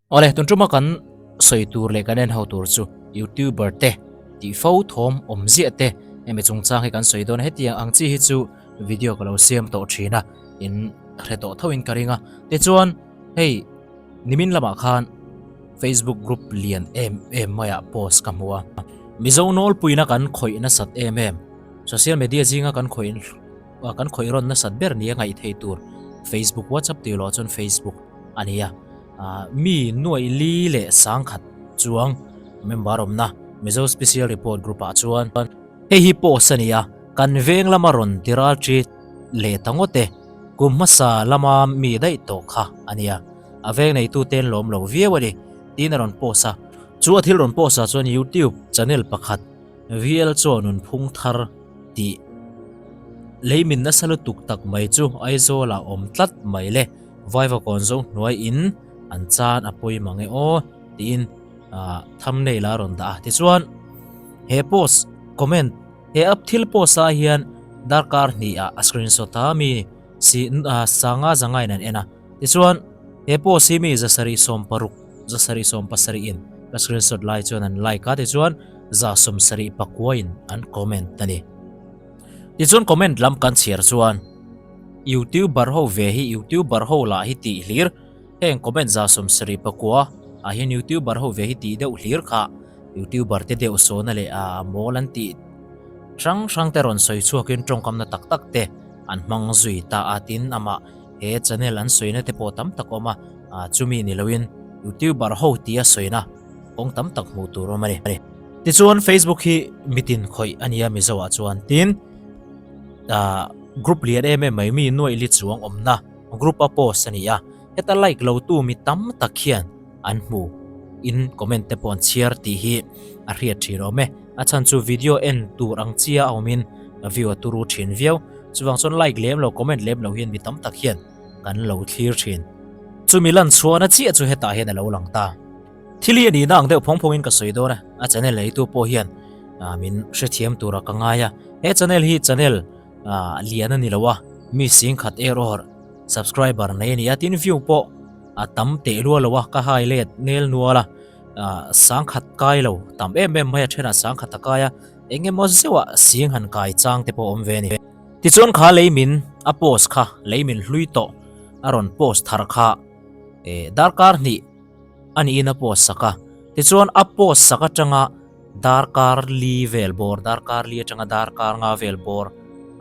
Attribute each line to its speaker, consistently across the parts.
Speaker 1: Awle, tun tuma kan sawi tur leh kan en ho tur chu YouTuber te tih fo thawm awm ziah te hemi chungchang hi kan sawi dawn a, hetiang ang chi hi chu video ka lo siam tawh thin a, in hre tawh tho in ka ring a. Tichuan hei nimin lamah khan Facebook group lian em em maiah post ka hmu a, Mizo nawlpuina kan khawih nasat em em, social media zinga kan khawih kan khawih rawn nasat ber nia ngaih theih tur Facebook, WhatsApp tih loh chuan Facebook a ni a. Mi nuaih li leh sangkhat chuang member awmna Mizo Special Report Group ah chuan hei hi post a ni a, kan veng lama rawn ti ral ṭi leh ta ngawt e, kum hmasa lama mi daih tawh kha a ni a, a veng neitute an lawm lo viau a ni tiin a rawn post a. Chu a thil rawn post ah chuan YouTube channel pakhat VL chuan nunphung thar tih leimin nasa lutuk tak mai chu Aizawl ah awm tlat mai le. Vaivakawn zo hnuai in an chan a pawi mang e aw tiin thumbnail a rawn dah a. Tichuan he post comment he up thil post ah hian darkar hnih ah a screenshot a mi si sanga zanga in an en a. Tichuan he post hi mi zasarih 60 zasarih 70 in ka screenshot lai chuan an like a tichuan za 70 pakua in an comment a ni. Tichuan comment lam kan chhiar chuan Youtuber ho ve hi Youtuber ho lah hi tih hlir heng comment 74 ah hian Youtuber ho ve hi tih deuh hlir kha Youtuber te deuh sawna leh a mawl an tih hrang hrang te rawn sawi chhuakin tawngkamna tak tak te an hmang zui ta a tin amah he channel an sawina te pawh tam tak a awm a chumi ni loin Youtuber ho tia sawina kawng tam tak hmuh tur awm a ni. Tichuan Facebook hi mitin khawih a nia Mizo ah chuan tin ah group lian em em mai mi nuaih li chuang awmna group a post a ni a, heta like lo tu mi tam tak hian an hmu in comment te pawh an chhiar tih hi a hriat thin awm e, a chhan chu video en tur ang chia a awmin view a turu thin viau, chuvang chuan like lem lo comment lem lo hian mi tam tak hian kan lo thlir thin. Chumi lan chhuahna chiah chu hetah hian a lo lang ta. Thil hi a nihna ang deuh phawng phawngin ka sawi dawn a, a channel eitu pawh hian min hrethiam tura ka ngai a, he channel hi channel lian a ni lo a, mi singkhat error subscriber nei a ni a, tin view pawh a tam teh luah lo a, ka hai let nel nual a, sangkhat kai lo tam em em mai a thenah sangkhat a kai a, eng emaw zeuhah sing han kai chang te pawh a awm ve a ni. Tichuan kha leimin a post kha leimin hlui tawh a rawn post thar kha darkar hnih a niin a post sak a, tichuan a post sak atanga darkar li vel bawr, darkar li atanga darkar nga vel bawr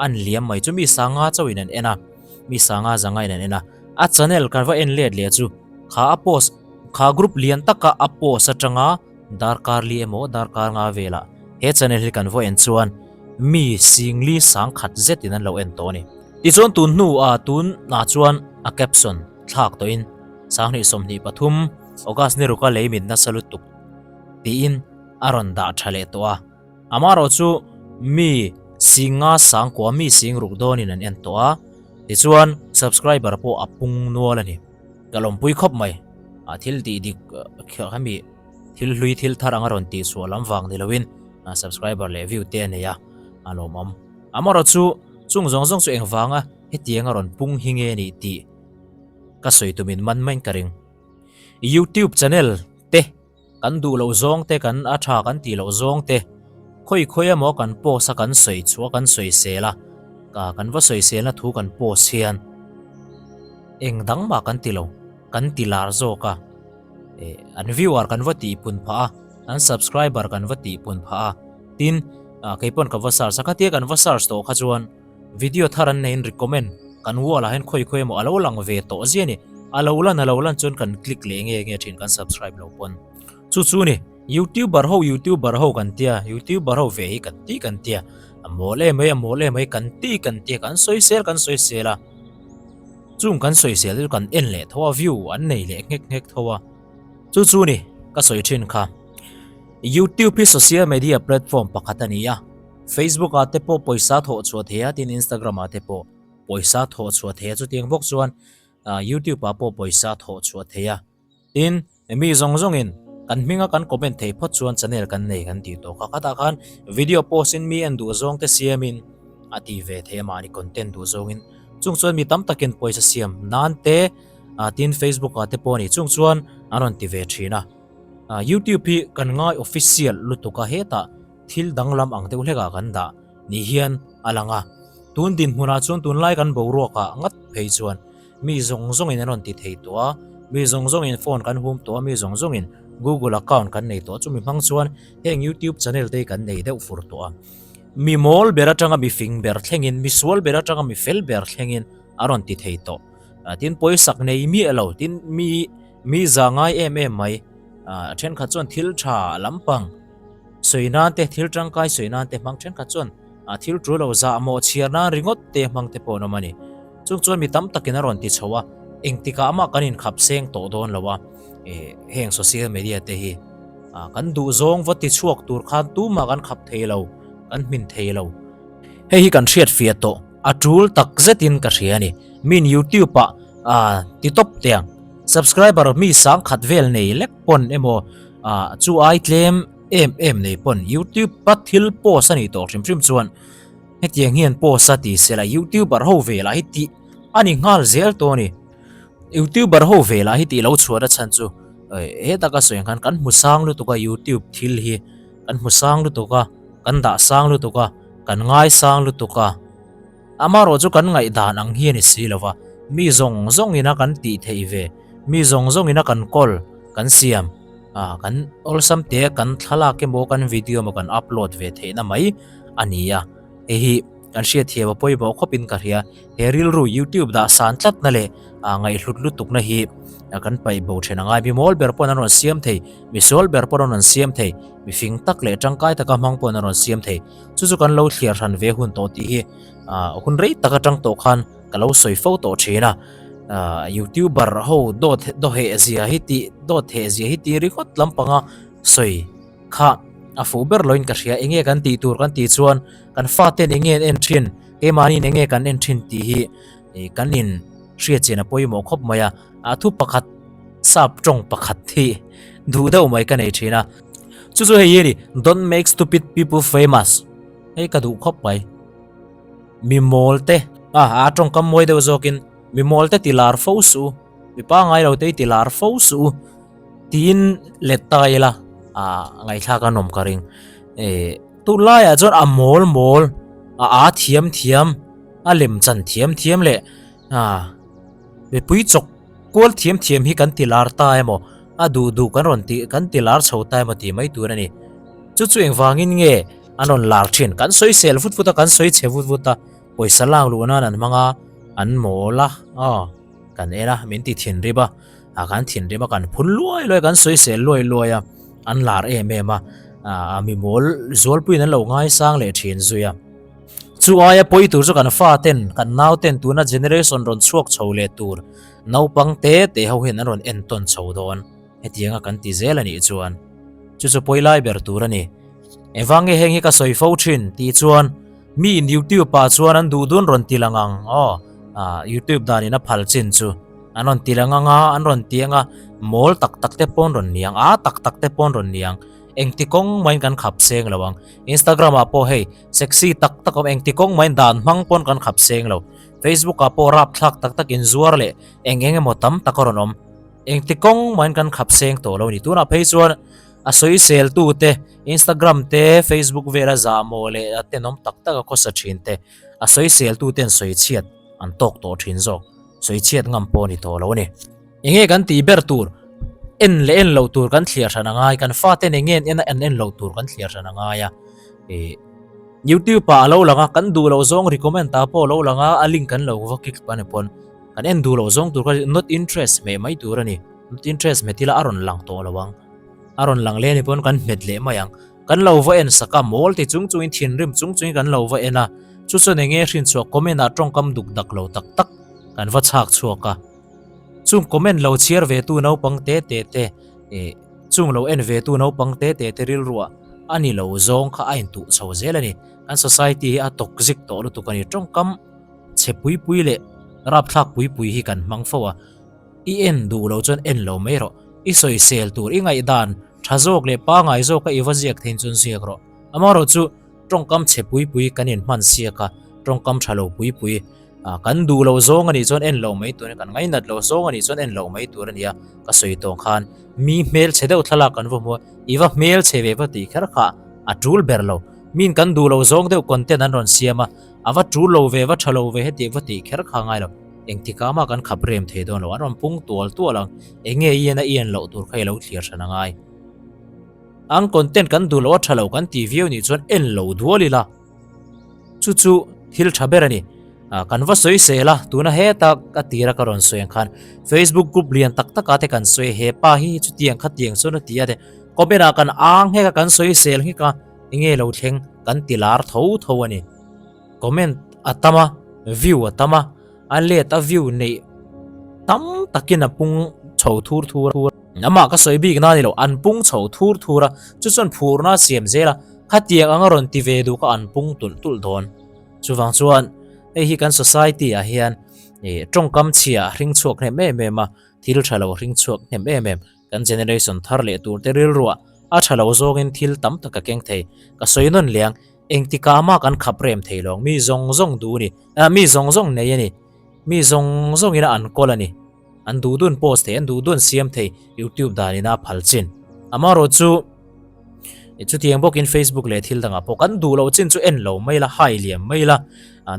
Speaker 1: an liam mai chu mi sanga chauhin an en a, mi sanga zanga in an en a, a channel kan va en let leh chu kha a post kha group lian taka a post atanga darkar li emaw darkar nga velah he channel hi kan va en chuan mi singli sangkhat zetin an lo en tawh a ni. Tichuan tun hnu ah tun ah chuan a caption thlak tawhin 2023 August ni ruka lei mit nasa lutuk tiin a rawn dah tha leh tawh a, amaherawh chu mi singa sangkua mi sing ruk dawnin an en tawh a, tichuan subscriber pawh a pung nual a ni. Ka lawmpui khawp mai, a thil tih dik hemi thil hlui thil thar anga rawn tih chhuah lam vang ni loin subscriber leh view te a nei a, a lawmawm. Amaherawh chu chung zawng zawng chu engvanga hetianga rawn pung hi nge nih tih Ka sawi tumin man maiin ka ring. YouTube channel te kan duh loh zawng te kan a tha kan tih loh zawng te khawi khawi emaw kan post a kan sawi chhuah kan sawi sel a ka kan va sawi selna thu kan post hian eng dang mah kan ti lo kan ti lar zawk a eh an viewer kan va tih pun phah a an subscriber kan va tih pun phah a tin keipawn ka va search a khatia kan va search tawh kha chuan Video thar an neiin recommend kan wall ah hian khawi khawi emaw a lo lang ve tawh zia a ni. A lo lan a lo lan chuan kan click leh nge nge thin kan subscribe lo pawn. Chu chu ni YouTuber ho YouTuber ho kan tia YouTuber ho ve hi kan ti kan tia a mawl em mai a mawl em mai kan ti kan tia kan sawi sel kan sawi sel a. Chung kan sawi sel te chu kan en leh tho a view an nei leh nghek nghek tho a. Chu chu ni ka sawi thin kha. YouTube hi social media platform pakhat a ni a. Facebook ah te pawh pawisa thawh chhuah thei a tin Instagram ah te pawh pawisa thawh chhuah thei a chutiang bawk chuan ah YouTube ah pawh pawisa thawh chhuah thei a tin mi zawng zawng in kan hming a kan comment thei phawt chuan channel kan nei kan tih tawh kha khatah khan video post in mi en duh zawng te siam in a ti ve thei a mahni content duh zawng in chung chuan mi tam takin pawisa siam nan te ah tin Facebook ah te pawh a ni chung chuan. an rawn ti ve thin a. YouTube hi kan ngai official lutuk a hetah thil danglam ang deuh hlekah kan dah ni hian a lang a. Tun dinhmunah chuan tunlai kan boruakah ngat phei chuan mi zawng zawngin an rawn ti thei tawh a, mi zawng zawngin phone kan hum tawh a, mi zawng zawngin Google account kan nei tawh a, chumi hmang chuan heng YouTube channel te hi kan nei deuh fur tawh a. Mi mawl ber atanga mi fing ber thlengin, mi sual ber atanga mi fel ber thlengin a rawn ti thei tawh. Tin pawisak nei miah lo, tin mi mi za ngai em em mai, thenkhat chuan thil tha lampang sawi nan te, thil tangkai sawi nan te hmang thenkhat chuan thil tul lo zah mawh chhiar nan ringawt te hmang te pawh an awm a ni. Chung chuan mi tam takin a rawn ti chho a, engtikah mah kan inkhap seng tawh dawn lo a, heng social media te hi kan duhzawng va ti chhuak tur khan tumah kan khap thei lo, kan hmin thei lo. Hei hi kan hriat fiah tawh a tul tak zetin ka hria a ni. Min YouTube ah ah ti tawp teh ang. Subscriber mi sang khat vel nei lek pawn emaw ah chu ai tlem em em nei pawn YouTube a thil post a nih tawh hrim hrim chuan hetiang hian post a ti sela YouTuber ho ve lah hi tih a ni nghal zel tawh a ni. YouTuber ho ve lah hi tih lo chhuah na chhan chu he taka sawi ang khan kan hmu sang lutuk a YouTube thil hi kan hmu sang lutuk a kan dah sang lutuk a kan ngai sang lutuk a amarawh chu kan ngaihdan ang hi a ni si lo va mi zawng zawng ina kan tih theih ve mi zawng zawng ina kan call kan siam ah kan awlsam te kan thlalak emaw kan video emaw kan upload ve theihna mai a ni a hei hi kan hriatthiam a pawimawh khawpin ka hria he rilru youtube dah san tlatna leh ah ngaihhlut lutukna hi kan paih bo then a ngai mi mawl ber pawn an rawn siam thei mi sual ber pawn an rawn siam thei mi fing tak leh tangkai taka hmang pawn an rawn siam thei chu chu kan lo thliar hran ve hun tawh tih hi ah hun rei tak atang tawh khan ka lo sawi fo tawh thin a ah youtuber ho dawt dawheh zia hi tih dawt heh zia hi tih ringawt lampanga sawi kha a fuh ber loin ka hria enge kan tih tur kan tih chuan kan faten enge an en thin keimahniin enge kan en thin tih hi kan in hriat chian a pawimawh khawp mai a a thu pakhat sap tawng pakhat hi duh deuh mai ka nei thin a chu chu hei hi a ni don't make stupid people famous hei ka duh khawp mai mi mawl te a a tawngkam mawi deuh zawkin mi mawl te ti lar fo suh mi pangai lo te ti lar fo suh Tiin let ta ila ah ngaihthlak a nawm ka ring. Eh tunlaiah chuan a mawl mawl a aa thiam thiam a lem chan thiam thiam leh ah mipui chawk kual thiam thiam hi kan ti lar ta emaw a duh duh kan rawn tih kan ti lar chho ta emaw tih mai tur a ni. Chu chu engvangin nge an rawn lar thin kan sawi sel vut vut a kan sawi chhe vut vut a pawisa lak luh nan an hmang a an mawl a aw. Kan en a, min ti thinrim a, a kan thinrim a, kan phun luai luai a, kan sawisel luai luai a, an lar em em a, a mi mawl zualpuiin an lo ngaisang leh thin zui a. Chu aia pawi tur chu kan fa ten, kan nau ten tuna generation rawn chhuak chho leh tur naupang te te ho hian an rawn entawn chho dawn. Hetianga kan ti zel a nih chuan chu chu pawi lai ber tur a ni. Engvang nge heng hi ka sawi fo thin tih chuan mi in YouTube ah chuan an duh dun rawn ti lang ang aw ah YouTube dan in a phal chin chu an rawn ti lang ang a an rawn ti ang a mawl tak tak te pawn rawn ni ang a tak tak te pawn rawn ni ang engti kawng mahin kan khap seng lo ang Instagram ah pawh hei sexy tak tak awm engti kawng mahin dan hmang pawn kan khap seng lo Facebook ah pawh rapthlak tak tak in zuar leh eng eng emaw tam tak a rawn awm. Engti kawng mahin kan khap seng tawh lo a ni. Tunah phei chuan a sawisel tu te, Instagram te, Facebook vela zahmawh leh a tenawm tak tak a khawsa thin te, a sawisel tu ten sawichhiat an tawk tawh thin zawk. Sawichhiat ngam pawh a ni tawh lo a ni. Enge kan tih ber tur, en leh en loh tur kan thliar hran a ngai, kan faten enge an en a an en loh tur kan thliar hran a ngai a. Ih YouTube ah a lo lang a, kan duh loh zawng recommend ah pawh a lo lang a, a link kan lo va click a ni pawn. Kan en duh loh zawng tur kha not interest hmeh mai tur a ni. Not interest hmet ila a rawn lang tawh lo ang. A rawn lang leh a ni pawn kan hmet leh mai ang. Kan lo va en sak a, mawl ti chung chungin thinrim chung chungin kan lo va en a. Chu chuan eng nge hrin chhuah comment ah tawngkam duk dak lo tak tak kan va chhak chhuak a. Chung comment lo chhiar ve tu naupang te te te eh chung lo en ve tu naupang te te te rilruah a ni lo zawng kha a intuh chho zel a ni. Kan society hi a toxic tawh lutuk a ni. Tawngkam. Chhe pui pui leh rapthlak pui pui hi kan hmang fo a, i en duh lo chuan en lo mai rawh, i sawisel tur i ngaihdan tha zawk leh pangai zawka i va ziak thein chuan ziak rawh. Amaherawhchu tawngkam chhe pui pui kan inhman siak a, tawngkam tha lo pui pui Kan duh loh zawng a nih chuan en loh mai tur a ni, kan ngainat loh zawng a nih chuan en loh mai tur a ni a, ka sawi tawng khan mi hmelchhe deuh thlalak kan va hmu a, i va hmelchhe ve va tih kher kha a tul ber lo. Miin kan duh loh zawng deuh content an rawn siam a, a va tul lo ve, va tha lo ve hetiang va tih kher kha a ngai lo. Engtikah mah kan khap rem thei dawn lo, an rawn pung tual tual ang, eng nge i en a i en loh tur kha i lo thlir hran a ngai. Ang content kan duh loh a tha lo kan tih viau nih chuan en lo dual ila. Chu chu thil tha ber a ni. Kan va sawi sel a, tuna heta ka tira ka rawn sawi ang khan Facebook group lian tak taka te kan sawi he pa hi chutiang khatiang chuan a ti a te comment ah kan ang nghek a kan sawi sel nghek a enge lo thleng kan ti lar tho tho a ni. Comment a tam a, view a tam a, a let a view neih tam takin a pung chho thur thur a. Amah ka sawi bik na ni lo, an pung chho thur thur a, chu chuan phurna a siam zel a, khatiang anga rawn ti ve duh kha an pung tulh tulh dawn. Chuvang chuan hei hi kan society ah hian ih tawngkam chhia a hring chhuak hnem em em a, thil tha lo a hring chhuak hnem em em. Kan generation thar leh tur te rilruah a tha lo zawngin thil tam tak a keng thei. Ka sawi nawn liang, engtikah mah kan khap rem thei lo, mi zawng zawng duh a ni, ah mi zawng zawng nei a ni, mi zawng zawngin a an kawl a ni. An duh dun post thei, an duh dun siam thei YouTube danin a phal chin. Amaherawh chu chutiang bawkin Facebook leh thil dangah pawh kan duh loh chin chu en lo mai la, hai liam mai la,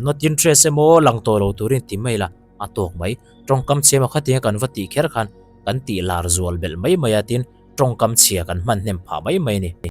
Speaker 1: not interest emaw lang tawh lo turin ti mai la, a tawk mai. Tawngkam chhia emaw khatianga kan va tih kher khan kan tih lar zual belh mai mai a, tin tawngkam chhia kan hman hnem phah mai mai a ni.